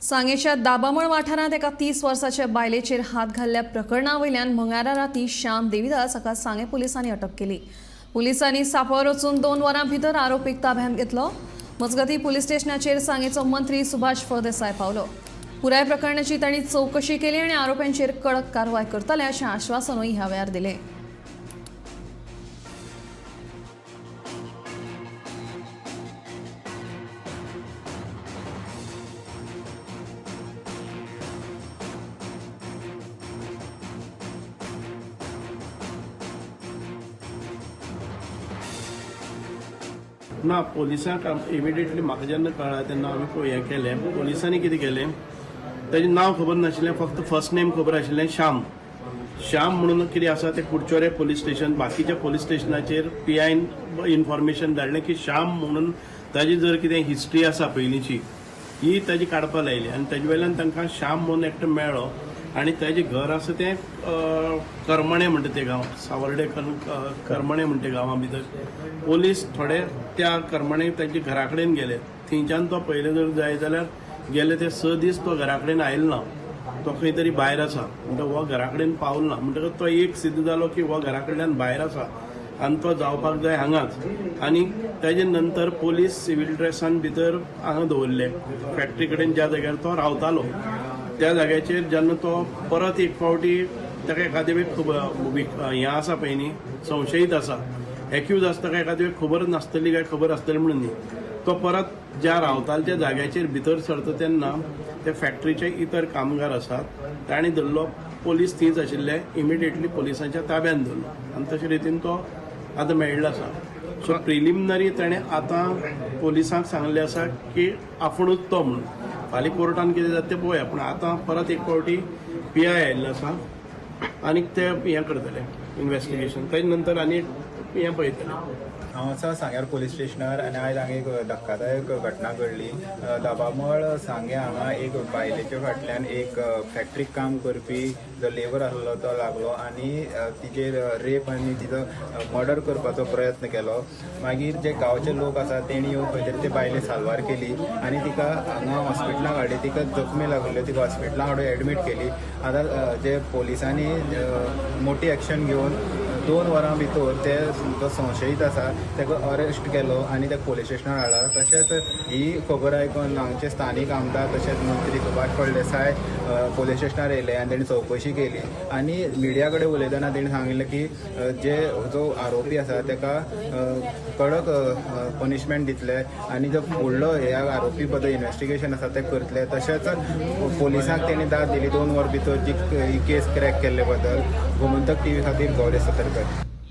सांगेच्या दाबामळ वाठारांत एका 30 वर्साच्या बायलेचेर हात घाल्ल्या प्रकरणा वयल्यान मंगळारा राती श्याम देविदास हाका सांगें पुलिसांनी अटक केली. पुलिसांनी सापळार वचून 2 वरां भितर आरोपीक ताब्यांत घेतलो. मजगतीं पुलीस स्टेशनाचेर सांगेचो मंत्री सुभाष फळदेसाय पावलो. पुराय प्रकरणाची तांणी चवकशी केली आनी आरोप्यांचेर कडक कारवाय करतले अशें आश्वासनूय ह्या वेळार दिलें. ना, पोलिसांक इमिडिएटली म्हाका जेन्ना कळ्ळा तेन्ना आमी हें केलें. पोलिसांनी कितें केलें, ताजें नांव खबर नाशिल्लें, फक्त फर्स्ट नेम खबर आशिल्लें श्याम. श्याम म्हणून कितें आसा तें कुडचोरे पोलीस स्टेशन, बाकीच्या पोलीस स्टेशनाचेर पी आयन इन्फॉर्मेशन धाडलें की श्याम म्हणून ताजी जर कितें हिस्ट्री आसा पयलींची, ही ताजी काडपाक लायली आनी ताजे वयल्यान तांकां श्याम म्हणून एकटो मेळ्ळो आनी ताजें घर आसा तें करमणे म्हणटा तें गांव, सावर्डे करमणे म्हणटा गांवा भितर. पोलीस थोडे त्या करमणे ताच्या घरा कडेन गेले. थंयच्यान तो पयले जर जाय जाल्यार गेले ते 6 दीस तो घरा कडेन आयलो ना, तो खंय तरी भायर आसा. म्हणटा हो घरा कडेन पावलो ना, म्हणटकच तो एक सिद्ध जालो की हो घरा कडल्यान भायर आसा आनी तो जावपाक जाय हांगाच. आनी ताजे नंतर पोलीस सिवील ड्रेसान भितर हांगा दवरले फॅक्टरी कडेन, ज्या जाग्यार तो रावतालो त्या जाग्याचेर. जेन्ना तो परत एक फावटी ताका एखादे वेळ खबर हें आसा पळय न्ही, संशयीत आसा, एक्यूज आसता काय एखादे वेळ खबर नासतली काय खबर आसतली म्हणून न्ही, तो परत ज्या रावतालो त्या जाग्याचेर भितर सरता तेन्ना ते फॅक्टरीचे इतर कामगार आसात तांणी धरलो. पोलीस थंयच आशिल्ले, इमिडिएटली पोलिसांच्या ताब्यान धरलो आनी तशे रितीन तो आतां मेळिल्लो आसा. सो प्रिलिमिनरी ताणें आतां पोलिसांक सांगलें आसा की आपुणूच तो म्हणून. फाल्यां कोर्टान कितें जाता तें पळोवया, पूण आतां परत एक फावटी पी I आयिल्लो आसा आनी ते हें करतले इन्वेस्टिगेशन, ताजे नंतर आनी हें पळयतले. हांव आसा सांग्यार पोलीस स्टेशनार आनी आयज हांगा एक धक्कादायक घटना घडली. दाबामळ सांगें हांगा एक बायलेच्या फाटल्यान एक फॅक्टरीक काम करपी जो लेबर आसलो तो लागलो आनी तिचेर रेप आनी तिचो मर्डर करपाचो प्रयत्न केलो. मागीर जे गांवचे लोक आसा तेणी येवन खंय तरी ते बायले साल्वार केली आनी तिका हांगा हॉस्पिटलाक हाडली. तिका जखमी लागल्यो, तिका हॉस्पिटलाक हाडून एडमीट केली. आतां जे पोलिसांनी मोठी एक्शन घेवन 2 वरां भितर ते जो संशयीत आसा ताका अरेस्ट केलो आनी ताका पोलीस स्टेशनार हाडला. तशेंच ही खबर आयकून हांगचे स्थानीक आमदार तशेंच मंत्री सुभाष फळदेसाय पोलीस स्टेशनार येयले आनी तेणी चवकशी केली आनी मिडिया कडेन उलयतना तेणी सांगिल्लें की जे जो आरोपी आसा ताका कडक पनिशमेंट दितले आनी जो फुडलो ह्या आरोपी बद्दल इन्वेस्टिगेशन आसा तें करतले. तशेंच पोलिसांक तेणी दाद दिली 2 वर भितर जी ही केस क्रॅक केल्ले बद्दल. गोमंतक टीव्ही खातीर गौरेश सतरकर.